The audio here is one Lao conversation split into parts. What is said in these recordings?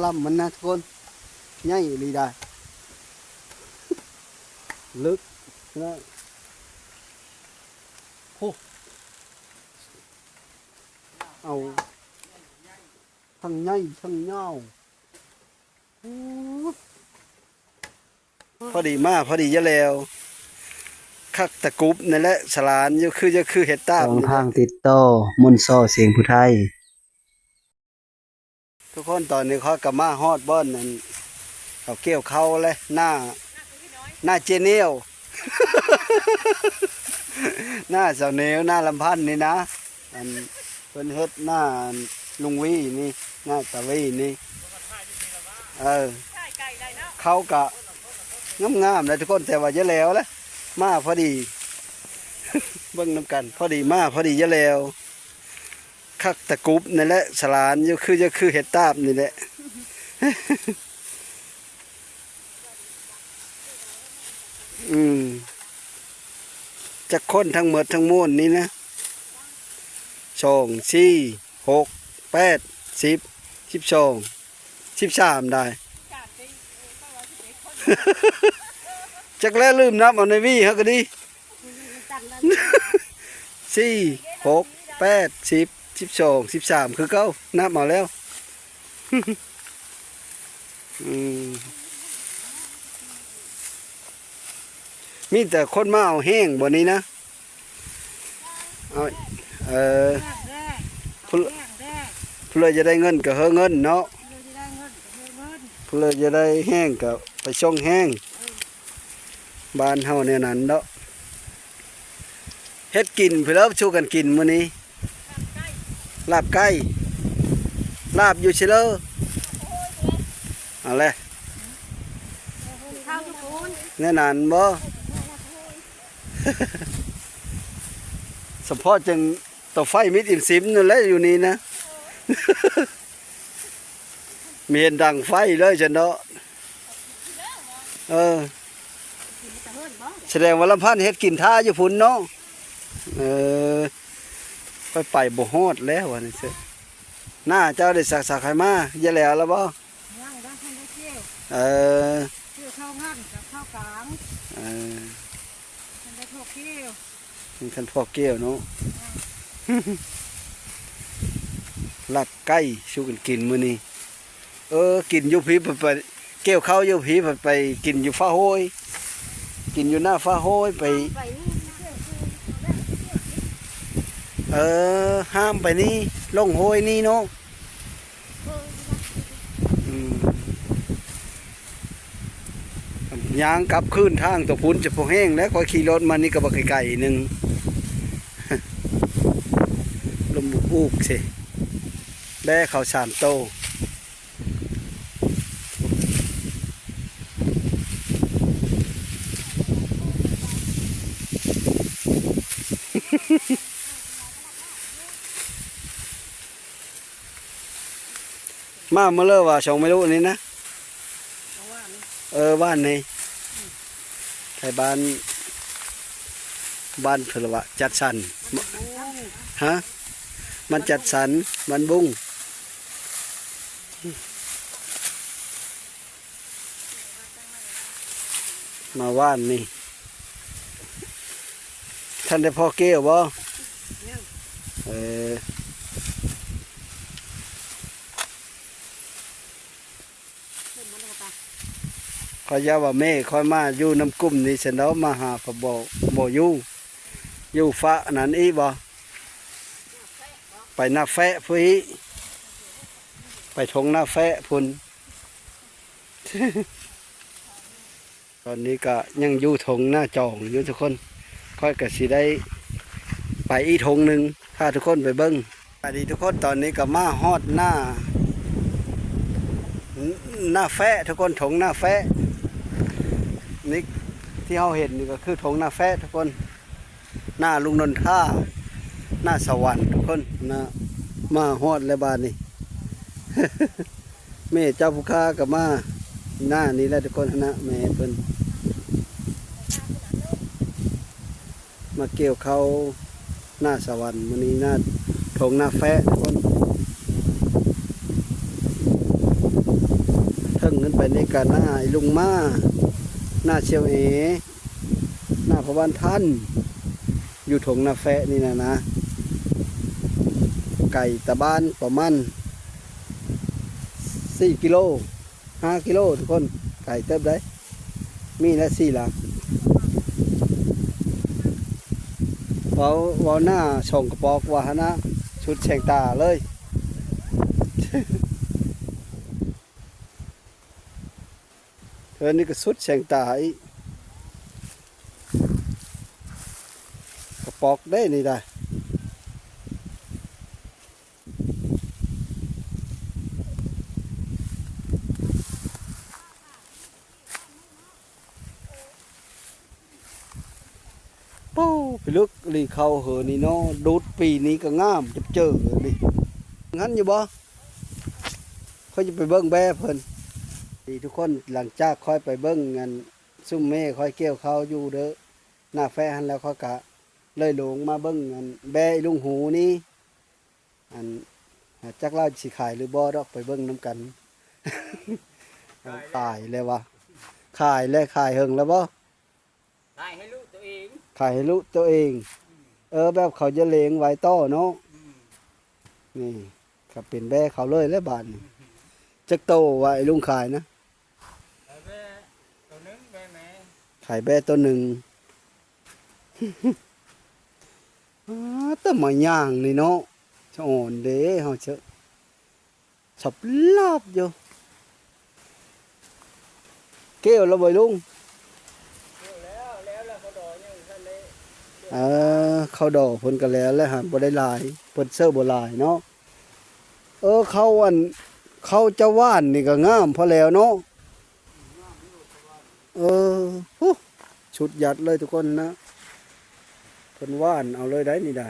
ລຳມັນນະທຸກຄົນ ໃຫຍ່ອີ່ຫຼີດາ ເລິກນະ ໂອ້ ເອົາ ທັງໃຫຍ່ທັງຍາວ ໂອ້ ພໍດີມາພໍດີຢາແລ້ວ ຄັກຕະກຸບນີ້ແຫຼະ ສະຫຼານຢູ່ ຄື ຄືເຮັດຕາບ ຊ່ອງທາງຕິດຕໍ່ ມົນຊໍ ສຽງຜູ້ໄທ. ທຸກຄົນ ຕອນນີ້ຂ້ອຍກໍມາຮອດບ່ອນນັ້ນ ເຂົາກ່ຽວເຂົ້າແລ້ວ ໜ້າ ໜ້າເຈແນວ ໜ້າສາວແນວ ໜ້າລຳພັນນີ້ນະ ອັນເພິ່ນເຮັດໜ້າລຸງວີນີ້ ໜ້າຕາວີນີ້ ເອີ ເຂົ້າກະງາມໆ ແຫຼະທຸກຄົນ ແຕ່ວ່າຢາແລ້ວແຫຼະ ມາພໍດີ ເບິ່ງນຳກັນ ພໍດີມາພໍດີຢາແລ້ວ ຄັກຕະກຸບນີ້ແຫຼະ ສະຫຼານຢູ່ ຄື ຄືເຮັດຕາບນີ້ແຫຼະ ອືມ ຈັກຄົນທັງໝົດທັງມວນນີ້ນະ ສອງ ສີ່ ຫົກ ແປດ ສິບ ສິບສອງ ສິບສາມ ໄດ້ ຈັກແລ້ວ ລືມນັບເອົາໃນວີເຮົາກໍດີ ສີ່ ຫົກ ແປດ ສິບ ສິບສອງ ສິບສາມ ຄືເກົ່າ ນັບເອົາແລ້ວ ອືມ ມີແຕ່ຄົນມາເອົາແຮງບໍ່ນີ້ນະ ເອົາ ເອີ ຜູ້ ຜູ້ໃດຢາກໄດ້ເງິນກໍເຮີເງິນເນາະ ຜູ້ໃດຢາກໄດ້ແຮງກໍໄປສົ່ງແຮງ ບ້ານເຮົາແນວນັ້ນເນາະ ເຮັດກິນພຸ້ນແລ້ວ ສູ່ກັນກິນມື້ນີ້ ລາບໄກ່ ລາບຢູ່ຊິເລີ ເອົາແຫຼະ ແນວນັ້ນບໍ່ ສະເພາະຈັ່ງ ເຕົາໄຟມິດອີ່ມຊິມນັ້ນແຫຼະຢູ່ນີ້ນະ ມີເຫັນດັງໄຟເລີຍຊັ້ນເນາະ ເອີ ສະແດງວ່າລຳພັນເຮັດກິນຖ້າຢູ່ພຸ້ນເນາະ ເອີ ຂ້ອຍໄປບໍ່ຮອດແລ້ວວ່າຊັ້ນເສະ ໜ້າເຈົ້າໄດ້ສັກ ສັກໃຫ້ມາ ຢາແລ້ວລະບໍ່? ຍັງ ຍັງບໍ່ທັນໄດ້ກ່ຽວ ເອີ ກ່ຽວເຂົ້າງາມກັບເຂົ້າກາງ ເອີ ທັນໄດ້ພໍກ່ຽວ ຍັງທັນພໍກ່ຽວເນາະ ລາບໄກ່ສູ່ກັນກິນມື້ນີ້ ເອີ ກິນຢູ່ພີ້ ໄປ ໄປກ່ຽວເຂົ້າຢູ່ພີ້ ໄປ ໄປກິນຢູ່ຟ້າໂຮຍ ກິນຢູ່ໜ້າຟ້າໂຮຍ ໄປ ເອີ ຫ້າມໄປນີ້ ລົງໂຮຍນີ້ເນາະ ອືມ ຍ່າງກັບຄືນທາງຕົວພຸ້ນຈະພໍແຮງແລ້ວ ຂ້ອຍຂີ່ລົດມານີ້ກໍບໍ່ໄກໆໜຶ່ງ ລົມອຸກໆເຊ ແບເຂົ້າສາມໂຕ ມາມື້ເລີວ່າ ສອງແມ່ລູກນີ້ນະ ເອີ ວານນີ້ ໄທບ້ານ ບ້ານເພິ່ນວ່າຈັດສັນ ຮະ ມັນຈັດສັນ ບ້ານບຸ້ງ ມາວານນີ້ ທັນໄດ້ພໍກ່ຽວບໍ່? ເອີ ຂ້ອຍຢ້ານວ່າແມ່ຂ້ອຍມາຢູ່ນຳກຸ່ມນີ້ຊັ້ນດອກ ມາຫາກໍບໍ່ ບໍ່ຢູ່ ຢູ່ຟາກນັ້ນອີກບໍ່? ໄປນາແຟະພຸ້ນອີກ ໄປທົ່ງນາແຟະພຸ້ນ. ຕອນນີ້ກະຍັງຢູ່ທົ່ງນາຈອງຢູ່ທຸກຄົນ ຂ້ອຍກະຊິໄດ້ໄປອີກທົ່ງໜຶ່ງ ພາທຸກຄົນໄປເບິ່ງ. ສະບາຍດີທຸກຄົນ ຕອນນີ້ກະມາຮອດນາ ນາແຟະທຸກຄົນ ທົ່ງນາແຟະ ນີ້ທີ່ເຮົາເຫັນນີ້ກະຄືທົ່ງນາແຟະທຸກຄົນ. ນາລຸງນົນທາ ນາສະຫວັນທຸກຄົນນະ ມາຮອດແລ້ວບາດນີ້ ແມ່ເຈົ້າຜູ້ຄ້າກໍມາ ນານີ້ແຫຼະທຸກຄົນນະ ແມ່ເພິ່ນ ມາກ່ຽວເຂົ້ານາສະຫວັນ ມື້ນີ້ນາ ທົ່ງນາແຟະທຸກຄົນ. ເບິ່ງຂຶ້ນໄປນີ້ກະໜ້າອີລຸງມາ, ໜ້າສ່ຽວເອ, ໜ້າພະບານທັນ, ຢູ່ທົ່ງນາແຟະນີ້ນະນະ, ໄກຕາບ້ານປະມານສີ່ກິໂລ ຫ້າກິໂລທຸກຄົນ, ໄກເຕີບໃດ໋. ມີແລະສີ່ຫຼັງ. ເວົ້າ ເວົ້າໜ້າຊ່ອງກະປອກວ່າຫັ້ນນະ, ສຸດແສງຕາເລີຍ. ເທື່ອນີ້ກະສຸດແສງຕາອີກ. ກະປອກເດ້ນີ້ໄດ໋. ໂອ້ ພິລຶກອີ່ຫຼີເຂົ້າເຫີນີ້ເນາະ, ດູດປີນີ້ກະງາມຈັບເຈີນີ້. ຫັ້ນຢູ່ບໍ່? ຂ້ອຍຈະໄປເບິ່ງແບ້ເພິ່ນ. ນີ້ທຸກຄົນ, ຫຼັງຈາກຂ້ອຍໄປເບິ່ງອັນຊຸມແມ່ຂ້ອຍກ່ຽວເຂົ້າຢູ່ເດີ ນາແຟະຫັ້ນແລ້ວ, ຂ້ອຍກະເລີຍລົງມາເບິ່ງອັນແບ້ອີລຸງຫູນີ້. ອັນ ຈັກລາວຊິຂາຍຫຼືບໍ່ດອກ, ໄປເບິ່ງນຳກັນ. ຂາຍແລ້ວວະ? ຂາຍແລ້ວ, ຂາຍເຫິງແລ້ວບໍ່? ຂາຍໃຫ້ລູກໂຕເອງ. ຂາຍໃຫ້ລູກໂຕເອງ. ເອີ ແບບເຂົາຈະລ້ຽງໄວ້ຕໍ່ເນາະ. ອືມ ນີ້ ກະເປັນແບ້ເຂົາເລີຍແຫຼະບາດນີ້. ອືມ ຈັກໂຕວະ ໄອ້ລຸງຂາຍນະ? ຂາຍແບ້ໂຕໜຶ່ງ ແບ້ແມ່. ຂາຍແບ້ໂຕໜຶ່ງ. ອ້າ ແຕ່ມາຍ່າງນີ້ເນາະ, ສະອອນເດ້ ເຮົາເຊີ ສັບລາບຢູ່. ກ່ຽວແລ້ວບໍ່ລຸງ? ກ່ຽວແລ້ວ, ແລ້ວລະເຂົາດໍຍັງບໍ່ທັນໄດ້. ເອີ ເຂົາດໍເພິ່ນກະແລ້ວແລ້ວຫັ້ນ, ບໍ່ໄດ້ຫຼາຍ, ເພິ່ນເຊີບໍ່ຫຼາຍເນາະ. ເອີ ເຂົ້າອັນ ເຂົ້າເຈົ້າຫວ່ານນີ້ກະງາມພໍແລ້ວເນາະ. ເອີ ຫູ ສຸດຍອດເລີຍທຸກຄົນນະ, ເພິ່ນຫວ່ານເອົາເລີຍໄດ໋ນີ້ໄດ໋.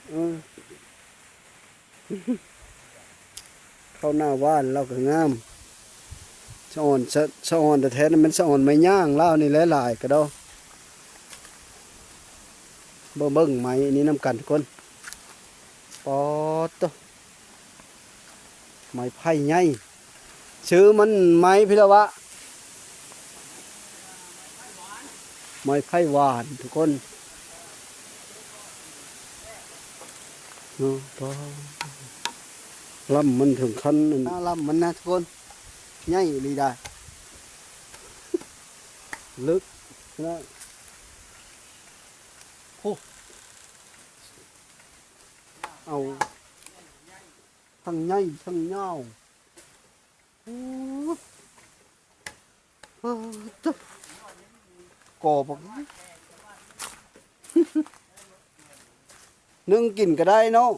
ເອີ ເຂົ້າໜ້າຫວ່ານລາວກະງາມ. ສະອອນ ສະ ສະອອນແທ້ໆ ນັ້ນແມ່ນສະອອນໄມ້ຍ່າງລາວນີ້ແຫຼະ ຫຼາຍກະດອກ. ເບິ່ງ ເບິ່ງໄມ້ນີ້ນຳກັນທຸກຄົນ. ປາດໂທ້ ໄມ້ໄຜ່ໃຫຍ່. ຊື່ມັນໄມ້ພິລະວະ, ໄມ້ໄຜ່ຫວານທຸກຄົນເນາະ. ປ້າ ລຳມັນເຖິງຂັ້ນນັ້ນ, ລຳມັນນະທຸກຄົນ, ໃຫຍ່ອີ່ຫຼີດາ, ເລິກນະ. ໂອ້ ເອົາ ທັງໃຫຍ່ທັງຍາວ. ໂອ້ ປາດໂທ້ ກໍບັກ ໜຶ້ງກິນກະໄດ້ເນາະ,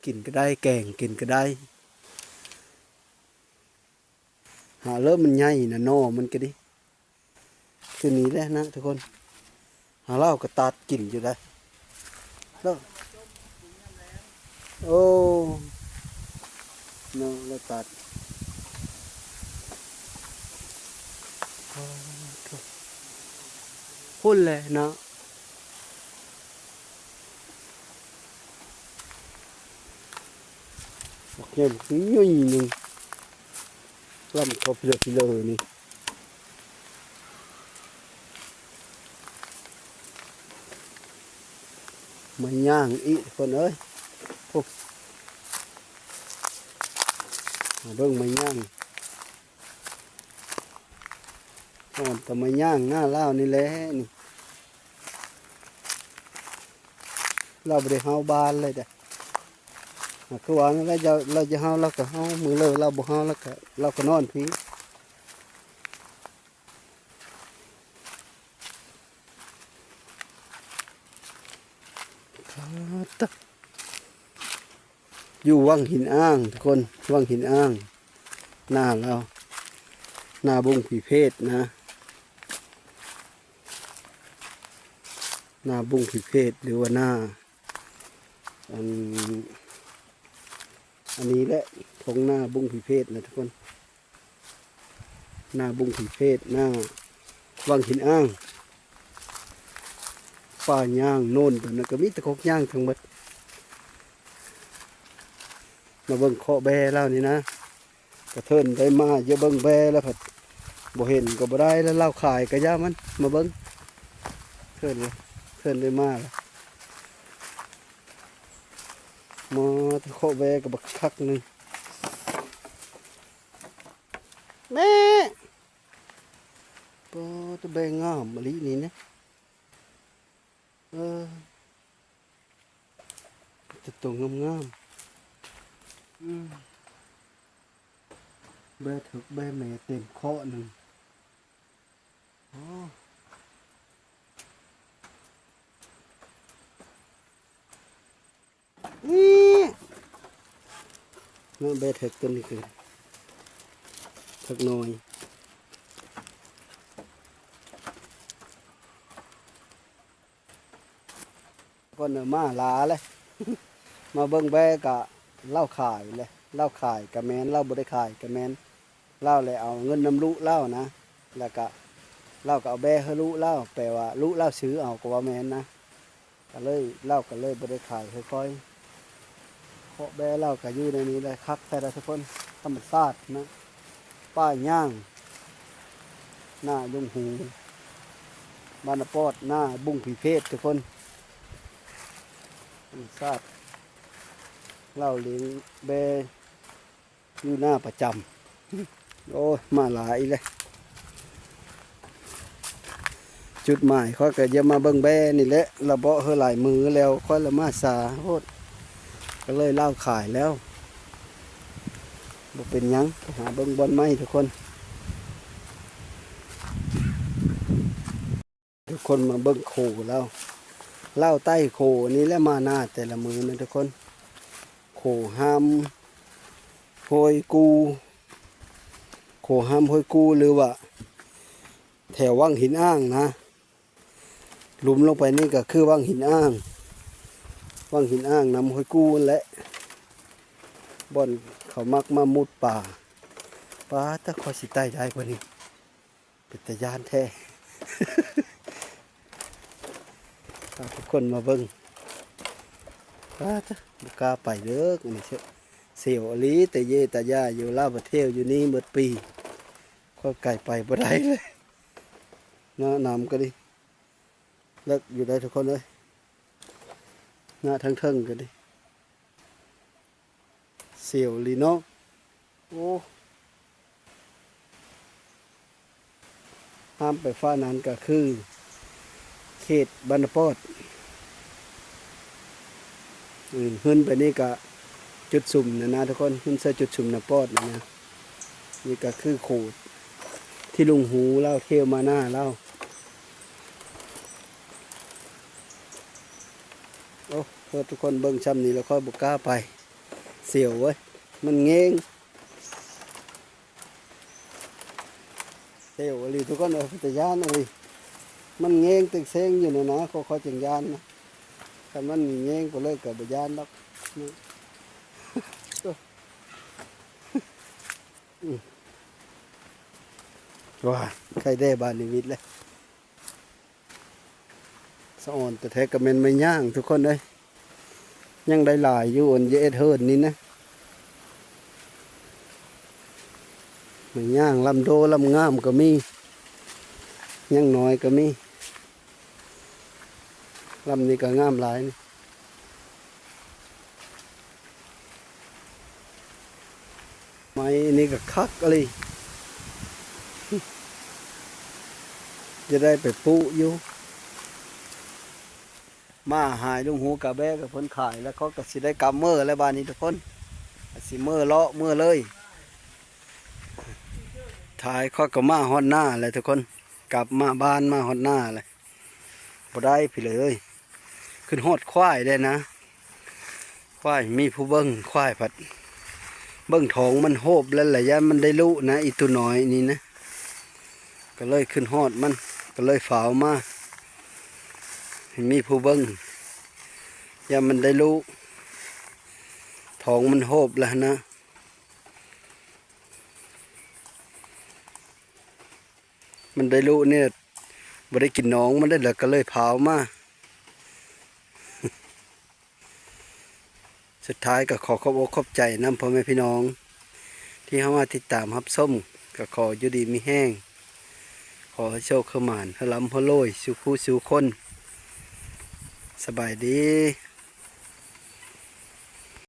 ກິນກະໄດ້ ແກງກິນກະໄດ້. ຫາເລີ່ມມັນໃຫຍ່ນະ ໜໍ່ມັນກະດີ. ຄືນີ້ແຫຼະນະທຸກຄົນ, ຫາລາວກະຕັດກິນຢູ່ໄດ໋. ໂອ້ ເນາະ ລາວຕັດ ພຸ້ນແຫຼະເນາະ. ບັກໃຫຍ່ບັກຫຍ່ໜຶ່ງ ລຳເຂົ້າພີເລີພີເລີນີ້. ມາຍ່າງອີກຄົນເອີຍ. ໂອ້ ມາເບິ່ງມາຍ່າງ. ອ່ອນກະມາຍ່າງໜ້າລາວນີ້ແຫຼະນີ້. ລາວບໍ່ໄດ້ເຫົ່າບ້ານເລີຍເດ້. ຄືວ່ານັ້ນແຫຼະ ລາວຈະເຫົ່າລາວກະເຫົ່າ, ມື້ເລີກລາວບໍ່ເຫົ່າລາວກະ ລາວກະນອນພີ້. ຢູ່ວັງຫີນອ່າງທຸກຄົນ, ວັງຫີນອ່າງ ໜ້າລາວ ໜ້າບຸ້ງພິເພດນະ, ໜ້າບຸ້ງພິເພດ ຫຼືວ່າໜ້າ ອັນ ອັນນີ້ແຫຼະ ທົ່ງໜ້າບຸ້ງພິເພດນະທຸກຄົນ. ໜ້າບຸ້ງພິເພດ ໜ້າວັງຫີນອ່າງ. ປ່າຍາງໂນນຕົວນັ້ນກະມີແຕ່ກົກຍາງທັງໝົດ. ມາເບິ່ງເຄາະແບ້ລາວນີ້ນະ. ກະເທີນໄດ້ມາເຢີເບິ່ງແບ້ແລ້ວພັດບໍ່ເຫັນກໍບໍ່ໄດ້ແລ້ວ ລາວຂາຍກະຢ່າມັນ ມາເບິ່ງເທີນ ເທີນໄດ້ມາແລ້ວ ມາເຄາະແບ້ກໍບັກຄັກໜຶ່ງ ແມ່ ປາດ ແບ້ງາມອີ່ຫຼີນີ້ນະ ເອີ ແຕ່ໂຕງາມໆ ອືມ ແບ້ເຖິກແບ້ແມ່ເຕັມເຄາະໜຶ່ງ ໂອ້ ນີ້ ເນາະ ແບ້ເຖິກຕົວນີ້ຄືເຖິກນ້ອຍ ກ່ອນເອົາມາຫຼາເລີຍ ມາເບິ່ງແບ້ກະລາວຂາຍເລີຍ ລາວຂາຍກະແມ່ນ ລາວບໍ່ໄດ້ຂາຍກະແມ່ນ ລາວແຫຼະເອົາເງິນນຳລູກລາວນະ ແລ້ວກະລາວກະເອົາແບ້ໃຫ້ລູກລາວ ແປວ່າລູກລາວຊື້ເອົາກໍວ່າແມ່ນນະ ກະເລີຍ ລາວກະເລີຍບໍ່ໄດ້ຂາຍ ຄ່ອຍໆ ເພາະແບ້ລາວກະຢູ່ໃນນີ້ແຫຼະ ຄັກແທ້ລະທຸກຄົນ ທຳມະຊາດນະ ປ່າຍາງ ໜ້າລຸງຫູ ບ້ານນາປອດ ໜ້າບຸງຜີເພດທຸກຄົນ ທຳມະຊາດ ລາວລ້ຽງແບ້ ຢູ່ໜ້າປະຈຳ ໂອ້ຍ ມາຫຼາຍອີກແລ້ວ ຈຸດໝາຍຂ້ອຍກໍຢາກມາເບິ່ງແບ້ນີ້ແຫຼະ ລະເບາະເຮີຫຼາຍມື້ແລ້ວ ຂ້ອຍລະມາຊ້າໂພດ ກໍເລີຍລາວຂາຍແລ້ວ ບໍ່ເປັນຫຍັງ ໄປຫາເບິ່ງບ່ອນໃໝ່ທຸກຄົນ. ທຸກຄົນມາເບິ່ງໂຄລາວ ລາວໄຕ້ໂຄນີ້ແຫຼະ ມາໜ້າແຕ່ລະມື້ນະທຸກຄົນ ໂຄຫ້າມຫ້ວຍກູ່ ໂຄຫ້າມຫ້ວຍກູ່ ຫຼືວ່າແຖວວັງຫີນອ່າງນະ ຫຼຸມລົງໄປນີ້ກໍຄືວັງຫີນອ່າງ ວັງຫີນອ່າງນຳຫ້ວຍກູ່ຫັ້ນແຫຼະ ບ່ອນເຂົາມັກມາມຸດປາ ປາດ ແຕ່ຂ້ອຍຊິໄຕ່ໄດ້ບໍ່ນີ້? ເປັນຕາຢ້ານແທ້ ພາທຸກຄົນມາເບິ່ງ ປາດ ບໍ່ກ້າໄປເດີ ອັນນີ້ ເຊວອີ່ຫຼີ ຕາເຢຕາຢາຢູ່ ລາວມາທ່ຽວຢູ່ນີ້ໝົດປີ ຂ້ອຍໄກໄປບໍ່ໄດ້ເລີຍ ເນາະ ນ້ຳກໍດີ ເລິກຢູ່ໄດ໋ທຸກຄົນເອີຍ ເນາະ ທາງເທິງກໍດີ. ສຽວອີ່ຫຼີເນາະ ໂອ້ ຫ້າມໄປຟ້ານັ້ນກໍຄືເຂດບ້ານນາປອດ ອືມ ຂຶ້ນໄປນີ້ກໍຈຸດຊຸມນະນະທຸກຄົນ ຂຶ້ນໃສ່ຈຸດຊຸມນາປອດນະນະ ນີ້ກໍຄືໂຄດທີ່ລຸງຫູລາວທ່ຽວມານາລາວ. ໂອ້ ເພິ່ນທຸກຄົນເບິ່ງຊ່ຳນີ້ແລ້ວຂ້ອຍບໍ່ກ້າໄປ ສຽວເວີຍ ມັນແງງ ສຽວອີ່ຫຼີທຸກຄົນເອີຍ ເປັນຕາຢ້ານອີ່ຫຼີ ມັນແງງເຕັງເຊັງຢູ່ນະນະ ຂ້ອຍ ຂ້ອຍຈຶ່ງຢ້ານນະ ຄັນມັນແງງໄປເລີຍກໍບໍ່ຢ້ານດອກ ອືມ ວ້າ ໄຄແດ່ບາດນີ້ວິດເລີຍ. ສະອອນແທ້ໆ ກໍແມ່ນໄມ້ຍ່າງທຸກຄົນເອີຍ ຍັງໄດ້ຫຼາຍຢູ່ ອັນຢາເອັດເຮີນນີ້ນະ ໄມ້ຍ່າງລຳໂດລຳງາມກໍມີ ຍັງນ້ອຍກໍມີ ລຳນີ້ກໍງາມຫຼາຍນີ້. ໄມ້ນີ້ກໍຄັກອີ່ຫຼີ ຈະໄດ້ໄປປູກຢູ່ ມາຫາຍລຸງຫູກະແບ້ກັບເພິ່ນຂາຍ ແລ້ວເຂົາກໍຊິໄດ້ກັບເມືອແລ້ວບາດນີ້ທຸກຄົນ ກໍຊິເມືອເລາະເມືອເລີຍ ທ້າຍຂ້ອຍກໍມາຮອດໜ້າແລ້ວທຸກຄົນ ກັບມາບ້ານມາຮອດໜ້າແລ້ວ. ບໍ່ໄດ້ພີ່ເລີຍ ຂຶ້ນຮອດຄວາຍແດ່ນະ ຄວາຍມີຜູ້ເບິ່ງ ຄວາຍພັດເບິ່ງທ້ອງມັນໂຮບແລ້ວລະ ຢ້ານມັນໄດ້ລູກນະ ອີ່ໂຕນ້ອຍນີ້ນະ ກໍເລີຍຂຶ້ນຮອດມັນ ກໍເລີຍຟ້າວມາ ມີຜູ້ເບິ່ງ ຢ້ານມັນໄດ້ລູກ ທ້ອງມັນໂຮບແລ້ວນະ. ມັນໄດ້ລູກນີ້ ບໍ່ໄດ້ກິນໜອງມັນໄດ້ ແລ້ວກໍເລີຍພາອອກມາ. ສຸດທ້າຍກໍຂໍຂອບອົກຂອບໃຈນຳພໍ່ແມ່ພີ່ນ້ອງ ທີ່ເຮົາມາຕິດຕາມຮັບຊົມ ກໍຂໍຢູ່ດີມີແຮງ ຂໍໃຫ້ໂຊກໃຫ້ໝານ ໃຫ້ລ່ຳໃຫ້ລວຍສູ່ຄູ່ສູ່ຄົນ. ສະບາຍດີ.